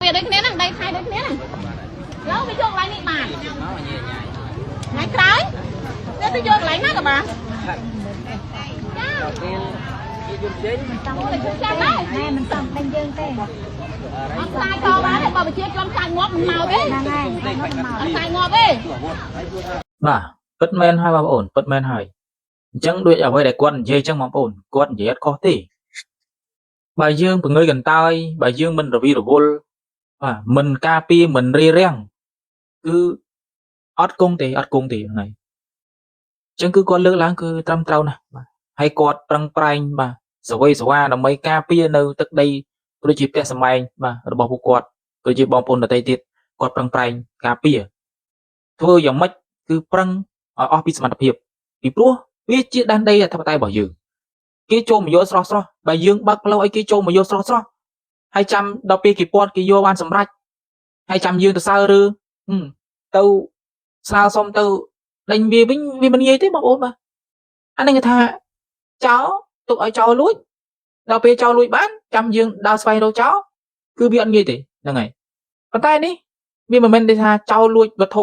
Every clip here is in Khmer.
វាដូចគ្នាហ្នឹងដីថៃដូចគ្នាហ្នឹងឥឡូវវាយកកន្លែងនេះបានថ្ងៃក្រោយវាទៅយកកន្លែងណាក៏បានចា ពេលជាយន្តចេញ អូយចាំដែរ ណែមិនសំដេញយើងទេ អត់ខ្លាចតបានទេបើប្រជាជនខ្លាចងាប់មិនមកទេ ហ្នឹងហើយមក អត់ខ្លាចងាប់ទេ បាទពិតមែនហើយបងប្អូនពិតមែនហើយអញ្ចឹងដូចអ្វីដែលគាត់និយាយអញ្ចឹងបងប្អូនគាត់និយាយអត់ខុសទេបើយើងពងើយកន្តើយបើយើងមិនរវីរវល់បាទមិនការពារមិនរារាំងគឺអត់គង់ទេអត់គង់ទេហ្នឹងហើយអញ្ចឹងគឺគាត់លើកឡើងគឺត្រឹមត្រូវណាស់បាទហើយគាត់ប្រឹងប្រែងបាទសវ័យសវ៉ាដើម្បីការពារនៅទឹកដីក៏ដូចជាផ្ទះសម្បែងបាទរបស់ពួកគាត់ក៏ជាបងប្អូនដទៃទៀតគាត់ប្រឹងប្រែងការពារធ្វើយ៉ាងម៉េចគឺប្រឹងឲ្យអស់ពីសមត្ថភាពពីព្រោះវាជាដែនដីអធិបតេយ្យរបស់យើងគេចូលមកយកស្រស់ស្រស់បើយើងបើកផ្លូវឲ្យគេចូលមកយកស្រស់ស្រស់ហើយចាំដល់ពេលគេពាត់គេយកបានសម្រេចហើយចាំយើងទៅសើរើហឹមទៅស្នើសុំទៅដេញវាវិញវាមិនងាយទេបងប្អូនបាទអានេះគេថាចោលទុកឲ្យចោលលួចដល់ពេលចោលលួចបានចាំយើងដើរស្វែងរកចោលគឺវាអត់ងាយទេហ្នឹងហើយប៉ុន្តែនេះវាមិនមែនទេថាចោលលួចវត្ថុ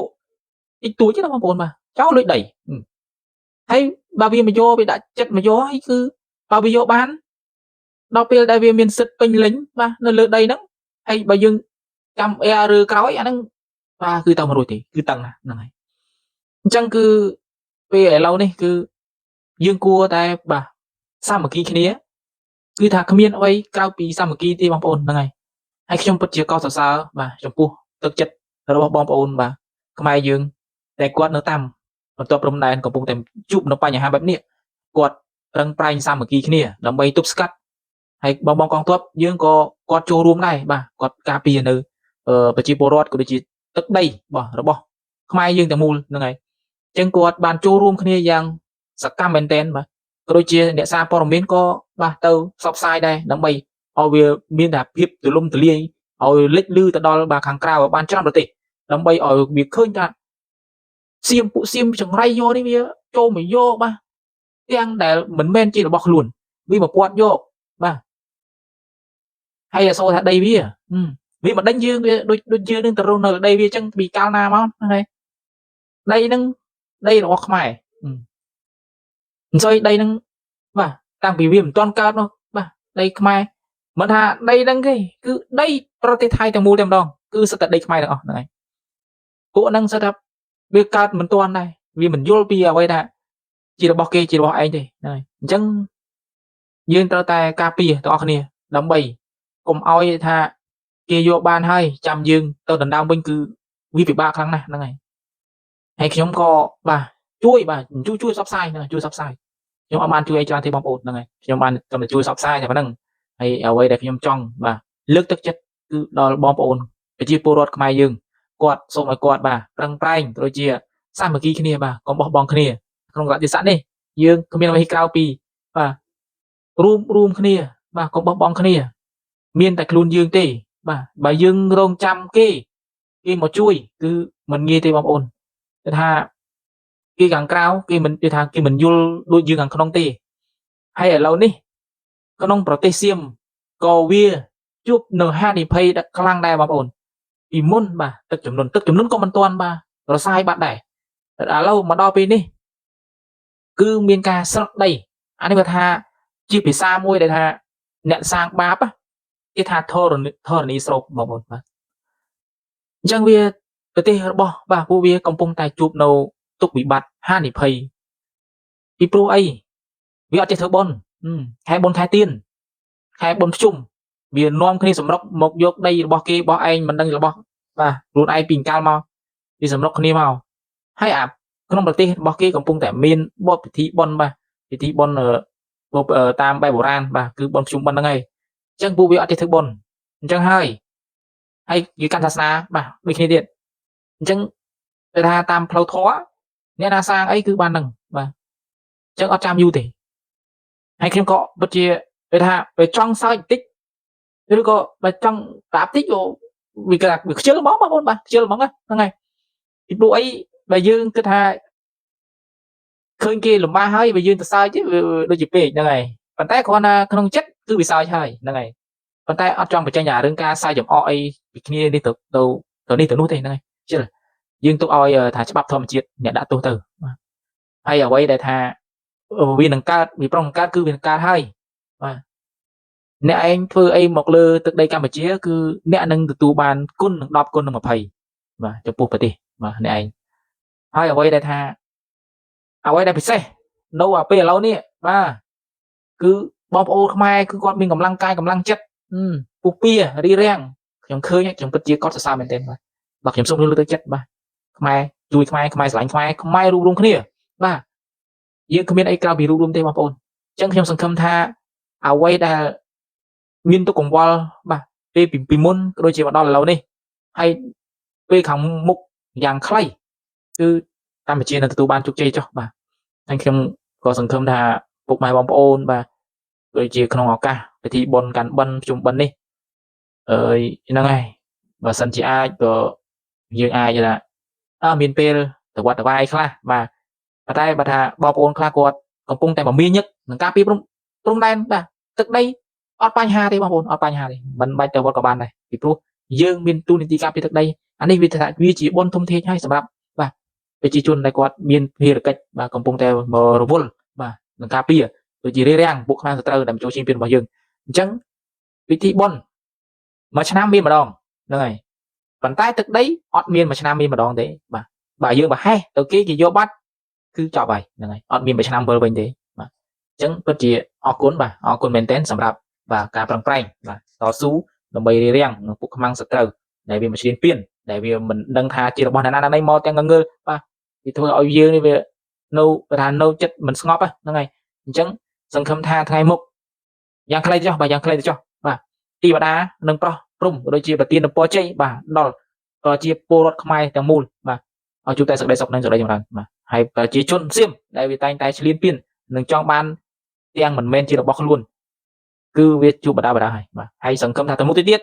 តិចតួចទេណាបងប្អូនបាទចោលលួចដីហឹមហើយបើវាមកយកវាដាក់ចិត្តមកយកហើយគឺបើវាយកបានដល់ពេលដែលវាមានសិទ្ធិពេញលេញបាទនៅលើដីហ្នឹងហើយបើយើងចាំអែឬក្រោយអាហ្នឹងបាទគឺតើមិនរួចទេគឺតឹងណាស់ហ្នឹងហើយអញ្ចឹងគឺពេលឥឡូវនេះគឺយើងគួរតែបាទសាមគ្គីគ្នាគឺថាគ្មានអ្វីក្រៅពីសាមគ្គីទេបងប្អូនហ្នឹងហើយហើយខ្ញុំពិតជាកោតសរសើរបាទចំពោះទឹកចិត្តរបស់បងប្អូនបាទខ្មែរយើងតែគាត់នៅតាមបន្ទាប់ព្រំដែនកំពុងតែជួបនៅបញ្ហាបែបនេះគាត់ប្រឹងប្រែងសាមគ្គីគ្នាដើម្បីទប់ស្កាត់ហើយបងបងកងទ័ពយើងក៏គាត់ចូលរួមដែរបាទគាត់ការពារនៅប្រជាពលរដ្ឋក៏ដូចជាទឹកដីបាទរបស់ខ្មែរយើងទាំងមូលហ្នឹងហើយអញ្ចឹងគាត់បានចូលរួមគ្នាយ៉ាងសកម្មមែនទែនបាទក៏ដូចជាអ្នកសារព័ត៌មានក៏បាទទៅផ្សព្វផ្សាយដែរដើម្បីឲ្យវាមានតែភាពទូលំទូលាយឲ្យលេចលឺទៅដល់បាទខាងក្រៅឲ្យបានច្រើនប្រទេសដើម្បីឲ្យវាឃើញថាសៀមពួកសៀមចង្រៃយកនេះវាចូលមកយកបាទទាំងដែលមិនមែនជារបស់ខ្លួនវាមកពាត់យកបាទហើយអសូរថាដីវាហឹមវាមិនដេញយើងវាដូចដូចយើងនឹងទៅរស់នៅដីវាអញ្ចឹងពីកាលណាមកហ្នឹងហើយដីហ្នឹងដីរបស់ខ្មែរហឹមអញ្ចឹងដីហ្នឹងបាទតាំងពីវាមិនទាន់កើតមកបាទដីខ្មែរមិនថាដីហ្នឹងទេគឺដីប្រទេសថៃទាំងមូលតែម្ដងគឺសិតតែដីខ្មែរទាំងអស់ហ្នឹងហើយពួកហ្នឹងសិតតែវាកើតមិនទាន់ដែរវាមិនយល់ពីអ្វីថាជារបស់គេជារបស់ឯងទេហ្នឹងហើយអញ្ចឹងយើងត្រូវតែការពារទាំងអស់គ្នាដើម្បីកុំឲ្យថាគេយកបានហើយចាំយើងទៅដណ្ដើមវិញគឺវាពិបាកខ្លាំងណាស់ហ្នឹងហើយហើយខ្ញុំក៏បាទជួយបាទជួយជួយផ្សព្វផ្សាយហ្នឹងហើយជួយផ្សព្វផ្សាយខ្ញុំអត់បានជួយអីច្រើនទេបងប្អូនហ្នឹងហើយខ្ញុំបានត្រឹមតែជួយផ្សព្វផ្សាយតែប៉ុណ្្នឹងហើយអ្វីដែលខ្ញុំចង់បាទលើកទឹកចិត្តគឺដល់បងប្អូនប្រជាពលរដ្ឋខ្មែរយើងគាត់សូមឲ្យគាត់បាទប្រឹងប្រែងក៏ដូចជាសាមគ្គីគ្នាបាទកុំបោះបង់គ្នាក្នុងករណីស័កនេះយើងគ្មានអ្វីក្រៅពីបាទរួមរួមគ្នាបាទកុំបោះបង់គ្នា មានតែខ្លួនយើងទេបាទបើយើងរងចាំគេគេមកជួយគឺមិនងាយទេបងប្អូនគឺថាគេខាងក្រៅគេមិនគេថាគេមិនយល់ដូចយើងខាងក្នុងទេហើយឥឡូវនេះក្នុងប្រទេសសៀមក៏វាជួបនៅហានិភ័យខ្លាំងដែរបងប្អូនពីមុនបាទទឹកចំនួនទឹកចំនួនក៏មិនទាន់បាទរសាយបាត់ដែរឥឡូវមកដល់ពេលនេះគឺមានការស្រក់ដីអានេះគាត់ថាជាភាសាមួយដែលថាអ្នកសាងបាបគេថាធរណីធរណីស្រូបបងប្អូនបាទអញ្ចឹងវាប្រទេសរបស់បាទពួកវាកំពុងតែជួបនៅទុក្ខវិបត្តិហានិភ័យពីព្រោះអីវាអត់ចេះធ្វើបុណ្យខែបុណ្យខែទៀនខែបុណ្យភ្ជុំវានាំគ្នាសម្រុកមកយកដីរបស់គេរបស់ឯងមិនដឹងរបស់បាទខ្លួនឯងពីកាលមកវាសម្រុកគ្នាមកហើយអាក្នុងប្រទេសរបស់គេកំពុងតែមានបទពិធីបុណ្យបាទពិធីបុណ្យតាមបែបបុរាណបាទគឺបុណ្យភ្ជុំបិណ្ឌហ្នឹងហើយអញ្ចឹងពួកវាអត់ចេះធ្វើបុណ្យអញ្ចឹងហើយហើយគេកាន់សាសនាបាទដូចគ្នាទៀតអញ្ចឹងគេថាតាមផ្លូវធម៌អ្នកណាសាងអីគឺបាននឹងបាទអញ្ចឹងអត់ចាំយូរទេហើយខ្ញុំក៏ពិតជាគេថាបើចង់សើចបន្តិចឬក៏បើចង់ប្រាប់តិចក៏វាគេថាវាខ្ជិលហ្មងបងប្អូនបាទខ្ជិលហ្មងហ្នឹងហើយពីព្រោះអីបើយើងគិតថាឃើញគេលំបាកហើយបើយើងទៅសើចវាដូចជាពេកហ្នឹងហើយប៉ុន្តែគ្រាន់តែក្នុងចិត្តគឺវាសើចហើយហ្នឹងហើយ ប៉ុន្តែអត់ចង់បញ្ចេញអារឿងការសាយចំអកអីពីគ្នានេះទៅទៅទៅនេះទៅនោះទេហ្នឹងហើយជិលយើងទុកឲ្យថាច្បាប់ធម្មជាតិអ្នកដាក់ទោសទៅបាទហើយអ្វីដែលថាវានឹងកើតវាប្រុងនឹងកើតគឺវានឹងកើតហើយបាទអ្នកឯងធ្វើអីមកលើទឹកដីកម្ពុជាគឺអ្នកនឹងទទួលបានគុណនឹង10គុណនឹង20បាទចំពោះប្រទេសបាទអ្នកឯងហើយអ្វីដែលថាអ្វីដែលពិសេសនៅអាពេលឥឡូវនេះបាទគឺបងប្អូនខ្មែរគឺគាត់មានកម្លាំងកាយកម្លាំងចិត្តពុះពៀរីរាំងខ្ញុំឃើញខ្ញុំពិតជាកត់សរសើរមែនទែនបាទបាទខ្ញុំសូមលើកទឹកចិត្តបាទខ្មែរជួយខ្មែរខ្មែរស្រឡាញ់ខ្មែរខ្មែររួបរួមគ្នាបាទយើងគ្មានអីក្រៅពីរួបរួមទេបងប្អូនអញ្ចឹងខ្ញុំសង្ឃឹមថាអ្វីដែលមានទុកកង្វល់បាទពេលពីមុនក៏ដូចជាមកដល់ឥឡូវនេះហើយពេលខាងមុខយ៉ាងខ្លីគឺកម្ពុជានឹងទទួលបានជោគជ័យចុះបាទហើយខ្ញុំក៏សង្ឃឹមថាពុកម៉ែបងប្អូនបាទដូចជាក្នុងឱកាសពិធីបុណ្យកាន់បិណ្ឌភ្ជុំបិណ្ឌនេះអើយហ្នឹងហើយបើសិនជាអាចក៏យើងអាចថាអើមានពេលទៅវត្តទៅវាយខ្លះបាទប៉ុន្តែបើថាបងប្អូនខ្លះគាត់កំពុងតែមមាញឹកនឹងការពីព្រំព្រំដែនបាទទឹកដីអត់បញ្ហាទេបងប្អូនអត់បញ្ហាទេមិនបាច់ទៅវត្តក៏បានដែរពីព្រោះយើងមានទូនាទីការពីទឹកដីអានេះវាថាវាជាបុណ្យធំធេងហើយសម្រាប់បាទប្រជាជនដែលគាត់មានភារកិច្ចបាទកំពុងតែមករវល់បាទនឹងការពារដូចជារារាំងពួកខ្មាំងសត្រូវដែលមកចូលឈានពានរបស់យើងអញ្ចឹងពិធីបុណ្យមួយឆ្នាំមានម្ដងហ្នឹងហើយប៉ុន្តែទឹកដីអត់មានមួយឆ្នាំមានម្ដងទេបាទបើយើងប្រហែសទៅគេគេយកបាត់គឺចប់ហើយហ្នឹងហើយអត់មានមួយឆ្នាំវិលវិញទេបាទអញ្ចឹងពិតជាអរគុណបាទអរគុណមែនទែនសម្រាប់បាទការប្រឹងប្រែងបាទតស៊ូដើម្បីរារាំងនឹងពួកខ្មាំងសត្រូវដែលវាមកឈ្លានពានដែលវាមិនដឹងថាជារបស់អ្នកណាណាមកទាំងងើលបាទវាធ្វើឲ្យយើងនេះវានៅថានៅចិត្តមិនស្ងប់ហ្នឹងហើយអញ្ចឹងសង្ឃឹមថាថ្ងៃមុខយ៉ាងខ្លីទៅចុះបាទយ៉ាងខ្លីទៅចុះបាទទីវតានឹងប្រោះព្រំដូចជាប្រទានពរជ័យបាទដល់ប្រជាពលរដ្ឋខ្មែរទាំងមូលបាទឲ្យជួបតែសេចក្តីសុខនិងសេចក្តីចម្រើនបាទហើយប្រជាជនសៀមដែលវាតែងតែឈ្លានពាននិងចង់បានទាំងមិនមែនជារបស់ខ្លួនគឺវាជួបបដាបដាហើយបាទហើយសង្ឃឹមថាទៅមុខទៅទៀត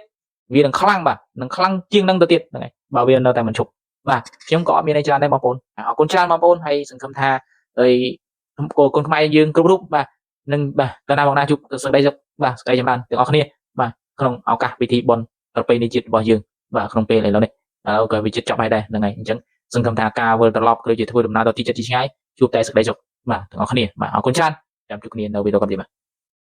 វានឹងខ្លាំងបាទនឹងខ្លាំងជាងនឹងទៅទៀតហ្នឹងហើយបើវានៅតែមិនឈប់បាទខ្ញុំក៏អត់មានអីច្រើនដែរបងប្អូនអរគុណច្រើនបងប្អូនហើយសង្ឃឹមថាហើយកូនខ្មែរយើងគ្រប់រូបបាទនឹងបាទទៅណាមកណាជួបសេចក្តីសុខបាទសេចក្តីចម្រើនទាំងអស់គ្នាបាទក្នុងឱកាសពិធីបុណ្យប្រពៃណីជាតិរបស់យើងបាទក្នុងពេលឥឡូវនេះឥឡូវក៏វាជិតចប់ហើយដែរហ្នឹងហើយអញ្ចឹងសង្ឃឹមថាការវិលត្រឡប់ឬជាធ្វើដំណើរទៅទីជិតទីឆ្ងាយជួបតែសេចក្តីសុខបាទទាំងអស់គ្នាបាទអរគុណច្រើនចាំជួបគ្នានៅវីដេអូក្រោយទៀតបាទ។